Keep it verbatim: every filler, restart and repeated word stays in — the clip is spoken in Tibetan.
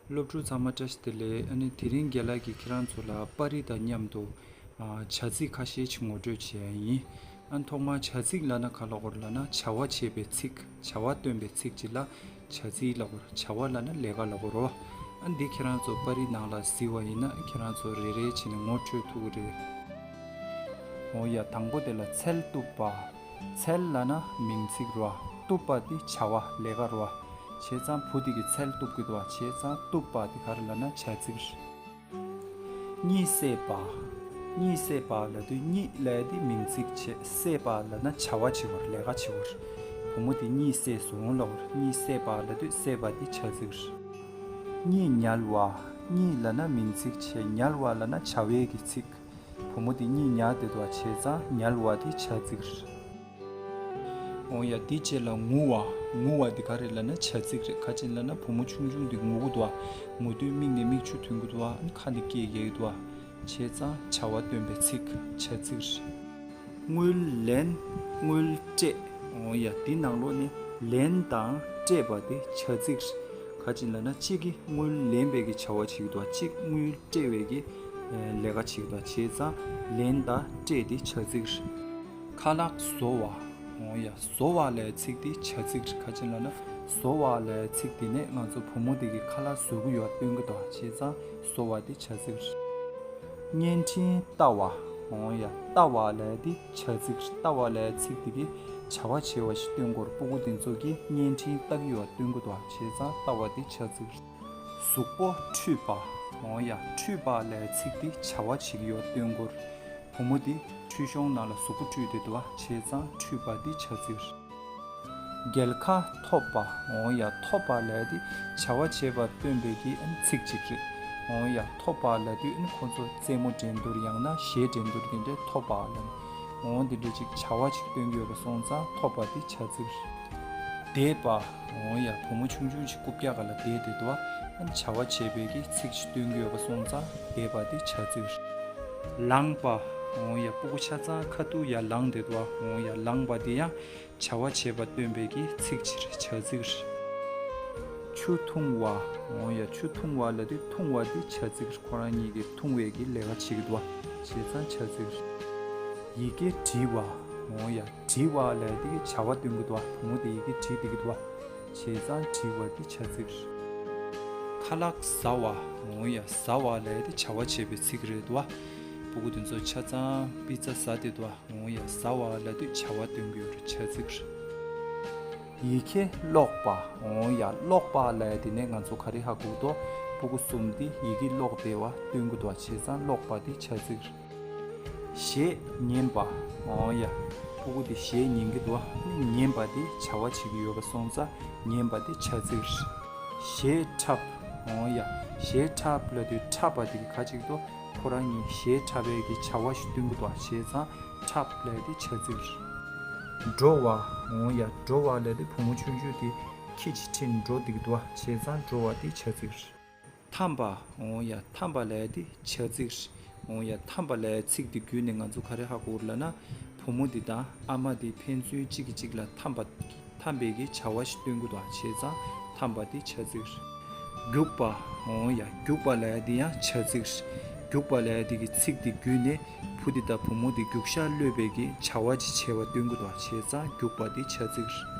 སློབ་ཕྲུག་ཚང་མ་བཀྲ་ཤིས་བདེ་ལེགས། ཨ་ནི་དེ་རིང་རྒན་ལགས་ཀྱིས་ཁྱེད་རང་ཚོ་ལ་པར་རིས་དང་མཉམ་དུ་ཨ་བྱ་ཚིག་ཁ་ཤས་ཅིག་ངོ་སྤྲོད་བྱེད་ཡ་ཡིན། ཨ་ཐོག་མར་བྱ་ཚིག་ལབ་ན་ག་ལབ་དགོས་རེད་ལབ་ན། བྱ་བ་བྱེད་པའི་ཚིག་བྱ་བ་སྟོན་པའི་ཚིག་ཅིག་ལ་བྱ་ཚིག་ལབ་དགོས་རེད། བྱ་བ་ལབ་ན་ལས་ཀ་ལབ་དགོས་རེད་བ། ཨ་འདི་ཁྱེད་རང་ཚོ་པར་རིས་ནང་ལ་གཟིགས་པ་ཡིན་ན་ཁྱེད་རང་ཚོ་རེ་རེ་བྱས་ནས་ངོ་སྤྲོད་ཐུབ་ཀྱི་རེད། འོ་ཡ། དང་པོ་དེ་ལ་ཚལ་གཏུབ་པ། ཚལ་ལབ་ན་མིང་ཚིག་རེད་བ། གཏུབ་པ་འདི་བྱ་བ་ལས་ཀ་རེད་བ། བྱས་ཙང་བུ་དེ་གིས་ཚལ་གཏུབ་ཀྱི་འདུག་བ། བྱས་ཙང་གཏུབ་པ་འདི་ག་རེ་ལབ་ན་བྱ་ཚིག་རེད། གཉིད་སད་པ། གཉིད་སད་པ་ལབ་དུས་གཉིད་ལབ་ཡ་འདི་མིང་ཚིག་བྱས། སད་པ་ལབ་ན་བྱ་བ་བྱེད་པ་རེད། ལས་ཀ་བྱེད་པ་རེད། བུ་མོ་དེ་གཉིད་སད་སོང་ལབ་པ་རེད། གཉིད་སད་པ་ལབ་དུས་སད་པ་འདི་བྱ་ཚིག་རེད། གཉིད་ཉལ་བ། གཉིད་ལབ་ན་མིང་ཚིག་བྱས། ཉལ་བ་ལབ་ན་བྱ་བའི་གི་ཚིག་བུ་མོ་དེ་གཉིད་ཉལ་བསྡད་འདུག་བ། བྱས་ཙང་ཉལ་བ་དེ་བྱ་ཚིག་རེད། འོ་ཡ། དེ་རྗེས་ལ་ངུ་བ། ངུ་བ་དེ་ག་རེ་ལབ་ན་བྱ་ཚིག་རེད། ག་ཅི་ལབ་ན་བུ་མོ་ཆུང་ཆུང་དེ་ངུ་གི་འདུག་བ། ངུ་དུས་མིག་ནས་མིག་ཆུ་ཐོན་གི་འདུག་བ། ཁ་ནས་སྐད་རྒྱག་གི་འདུག་བ། བྱས་ཙང་བྱ་བ་སྟོན་པའི་ཚིག་བྱ་ཚིག་རེད། དངུལ་ལེན། དངུལ་སྤྲད། འོ་ཡ། དེ་ནང་ལོགས་ནས་ལེན་དང་སྤྲད་པ་དེ་བྱ་ཚིག་རེད། ག་ཅི་ལབ་ན་གཅིག་གིས་དངུལ་ལེན་པའི་གི་བྱ་བ་བྱེད་ཀྱི་འདུག་བ། གཅིག་དངུལ་སྤྲད་པའི་གི་ལས་ཀ་བྱེད་ཀྱི་འདུག་བ། བྱས་ཙང་ལེན་དང་སྤྲད་དེ་བྱ་ཚིག་རེད། ཁ་ལག་བཟོ་བ། འོ་ཡ། བཟོ་བ་ལབ་ཡ་ཚིག་དེ་བྱ་ཚིག་རེད། ག་ཅི་ལབ་ན་བཟོ་བ་ལབ་ཡ་ཚིག་དེ་ནས་ང་ཚོ་བུ་མོ་དེ་གིས་ཁ་ལག་བཟོ་གི་ཡོད་པ་སྟོན་གྱི་འདུག་བ། བྱས་ཙང་བཟོ་བ་དེ་བྱ་ཚིག་རེད། བརྙན་འཕྲིན་ལྟ་བ། འོ་ཡ། ལྟ་བ་ལབ་ཡ་དེ་བྱ་ཚིག་རེད། ལྟ་བ་ལབ་ཡ་ཚིག་དེ་གིས་བྱ་བ་བྱས་པ་ཞིག་སྟོན་གྱི་ཡོད་རེད། སྤུ་གུ་དེ་ཚོ་གིས་བརྙན་འཕྲིན་ལྟ་གི་ཡོད་པ་སྟོན་གྱི་འདུག་བ། བྱས་ཙང་ལྟ་བ་དེ་བྱ་ཚིག་རེད། གཟུགས་པོ་འཁྲུད་པ། འོ་ཡ། འཁྲུད་པ་ལབ་ཡ་ཚིག་དེ་བྱ་བ་བྱེད་ཀྱི་ཡོད་པ་སྟོན་གྱི་ཡོད་རེད། བུ་མོ་དེ་འཁྲུད་གཞོང་ནང་ལ་གཟུགས་པོ་འཁྲུད་བསྡད་འདུག་བ། བྱས་ཙང་འཁྲུད་པ་དེ་བྱ་ཚིག་རེད། རྒྱལ་ཁ་ཐོབ་པ། འོ་ཡ། ཐོབ་པ་ལབ་ཡ་དེ་བྱ་བ་བྱས་པ་སྟོན་པའི་གི་ཚིག་ཅིག་རེད། འོ་ཡ། ཐོབ་པ་ལབ་དུས་ཁོ་ཚོ་རྩེད་མོ་འགྲན་བསྡུར་ཡང་ན་གཞས་འགྲན་བསྡུར་དེ་འདྲའི་ཐོབ་པ་ལབ་ནས། འོ་དེ་འདྲའི་ཅིག་བྱ་བ་ཅིག་སྟོན་གྱི་ཡོད་པ་སོང་ཙང་ཐོབ་པ་དེ་བྱ་ཚིག་རེད། བསྡད་པ། འོ་ཡ། བུ་མོ་ཆུང་ཆུང་ཅིག་རྐུབ་བཀྱག་སྒང་ལ་བསྡད་བསྡད་འདུག་བ། བྱ་བ་བྱས་པའི་གི་ཚིག་ཅིག་སྟོན་གྱི་ཡོད་པ་སོང་ཙང་བསྡད་པ་དེ་བྱ་ཚིག་རེད། ལངས་པ། འོ་ཡ། སྤུ་གུ་ཆ་ཚང་ཁ་ཐུག་ཡར་ལངས་བསྡད་འདུག་བ། འོ་ཡ། ལངས་པ་དེ་ཡང་བྱ་བ་བྱས་པ་སྟོན་པའི་གི་ཚིག་ཅིག་རེད། བྱ་ཚིག་རེད། ཆུ་འཐུང་བ། འོ་ཡ། ཆུ་འཐུང་བ་ལབ་དུས་འཐུང་བ་དེ་བྱ་ཚིག་རེད། ཁོ་རང་གཉིས་ཀྱིས་འཐུང་བའི་གི་ལས་ཀ་བྱེད་ཀྱི་འདུག་བ། བྱས་ཙང་བྱ་ཚིག་རེད། ཡི་གེ་འབྲི་བ། འོ་ཡ། འབྲི་བ་ལབ་དེ་གི་བྱ་བ་སྟོན་གྱི་འདུག་བ། བུ་མོ་དེ་ཡི་གེ་འབྲི་བསྡད་ཀྱི་འདུག་བ། བྱས་ཙང་འབྲི་བ་དེ་བྱ་ཚིག་རེད། ཁ་ལག་ཟ་བ། འོ་ཡ། ཟ་བ་ལབ་དེ་བྱ་བ་བྱེད་པའི་ཚིག་རེད་འདུག་བ། སྤུ་གུ་དེ་ཚོ་ཆ་ཚང་པི་ཙ་ཟ་བསྡད་འདུག་བ། འོ་ཡ། ཟ་བ་ལབ་དུས་བྱ་བ་སྟོན་གྱི་ཡོད་རེད། བྱ་ཚིག་རེད། ཡི་གེ་ཀློག་པ། འོ་ཡ། ཀློག་པ་ལབ་ཡ་དེ་ནས་ང་ཚོ་ག་རེ་ཧ་གོ་གི་འདུག་སྤུ་གུ་གསུམ་དེ་ཡི་གེ་ཀློག་བསྡད་པ་སྟོན་གྱི་འདུག་བ། བྱས་ཙང་ཀློག་པ་དེ་བྱ་ཚིག་རེད། གཞས་ཉན་པ། འོ་ཡ། སྤུ་གུ་དེ་གཞས་ཉན་གྱི་འདུག་བ། ཉན་པ་དེ་བྱ་བ་བྱེད་ཀྱི་ཡོད་པ་སོང་ཙང་ཉན་པ་དེ་བྱ་ཚིག་རེད། གཞས་འཁྲབ། འོ་ཡ། གཞས་འཁྲབ་ལབ་དུས་འཁྲབ་པ་དེ་གི་ག་ཅིག་འདུག་ཁོ་རང་གཉིས་གཞས་འཁྲབ་པའི་གི་བྱ་བ་ཞིག་སྟོན་གྱི་འདུག་བ། བྱས་ཙང་འཁྲབ་ལབ་དེ་བྱ་ཚིག་རེད། འགྲོ་བ། འོ་ཡ། འགྲོ་བ་ལབ་དེ་བུ་མོ་ཆུང་ཆུང་དེ་ཁྱི་ཅིག་ཁྲིད་ནས་འགྲོ་བསྡད་ཀྱི་འདུག་བ། བྱས་ཙང་འགྲོ་བ་དེ་བྱ་ཚིག་རེད། འཐམ་པ། འོ་ཡ། འཐམ་པ་ལབ་དེ་བྱ་ཚིག་རེད། འོ་ཡ། འཐམ་པ་ལབ་ཚིག་དེ་བརྒྱུད་ནས་ང་ཚོ་ག་རེ་ཧ་གོ་གི་ལབ་ན། བུ་མོ་དེ་དང་ཨ་མ་དེ་ཕན་ཚུན་གཅིག་གིས་གཅིག་ལ་འཐམ་པ། འཐམ་པའི་གི་བྱ་བ་ཞིག་སྟོན་གྱི་འདུག་བ། བྱས་ཙང་འཐམ་པ་དེ་བྱ་ཚིག་རེད། རྒྱུག་པ། འོ་ཡ། རྒྱུག་པ་ལབ་ཡ་དེ་ཡང་བྱ་ཚིག་རེད། རྒྱུག་པ་ལབ་ཡ་དེ་གི་ཚིག་དེ་བརྒྱུད་ནས་བུ་དེ་དང་བུ་མོ་དེ་རྒྱུག་ཤར་གློད་པའི་གི་བྱ་བ་ཅིག་བྱས་པ་སྟོན་གྱི་འདུག་བ། བྱས་ཙང་རྒྱུག་པ་དེ་བྱ་ཚིག་རེད།